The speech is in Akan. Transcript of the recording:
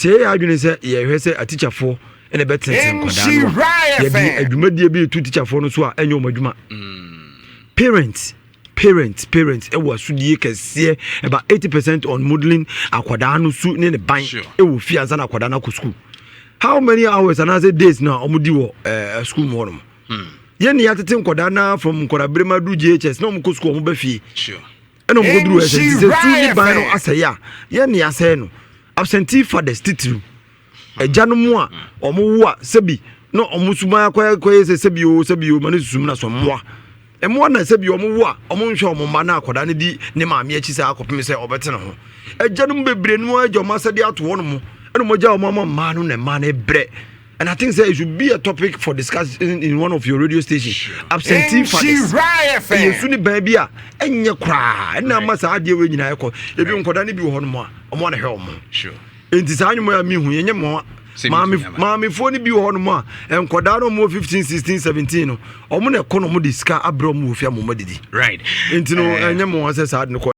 Sɛ yɛyɛ adwene sɛ yɛhwɛ sɛ atikyafoɔ ɛna ɛbɛtenetene nkwadaa no a, yɛde adwumadie bi reto tikyafoɔ no so a ɛnyɛ wɔn adwuma. Parents, parents, parents ɛwɔ asodie kɛseɛ, about 80% on modeling akwadaa no su ne ne ban ɛwɔ fie ansa na akwadaa no akɔ school. How many hours anaasɛ days na wɔn di wɔ school mu hɔnom? Yɛn ni yɛatete nkwadaa na from nkwadaa berɛ ma duru JHS na wɔn kɔ school, wɔn bɛ fie ɛna wɔn kɔ duru ɛsɛ nti sɛ su ne ban no asɛe a, yɛn ni asɛe no. Absentee fathers, titiriw agyanom a wɔn wo a, sɛbi na wɔn suban akɔyɛ kɔyɛ sɛ sɛbi o, sɛbi o, ma ne susum na so mmoa mmoa na sɛbi wɔn wo a, wɔn nhwɛ wɔn mma na akwadaa no di ne maame akyi sɛ akɔpem sɛ ɔbɛte ne ho. Agyanom bebree no agya wɔn asɛde ato wɔn mo ɛna wɔn agya wɔn ama mmaa no na mmaa no brɛ. And I think say it should be a topic for discussion in one of your radio stations. Absentee fathers. Ɛyɛ su ne ban bi a ɛnyɛ koraa ɛna ama saa adeɛ wei nyinaa ɛkɔ. Ebi nkɔda no bi wɔ hɔnom a ɔmo ana hwɛ ɔmo. Nti saa nnwuma a mihu yɛnyɛ mmoa. Maame maamefoɔ no bi wɔ hɔnom a nkɔdaa no ɔmo wɔ 15, 16, 17 no, ɔmo na ɛkɔ na ɔmo de sika abrɛ ɔmo wɔ fie ama ɔmo adidi. Nti no, ɛnyɛ mmoa sɛ saa de no kɔ.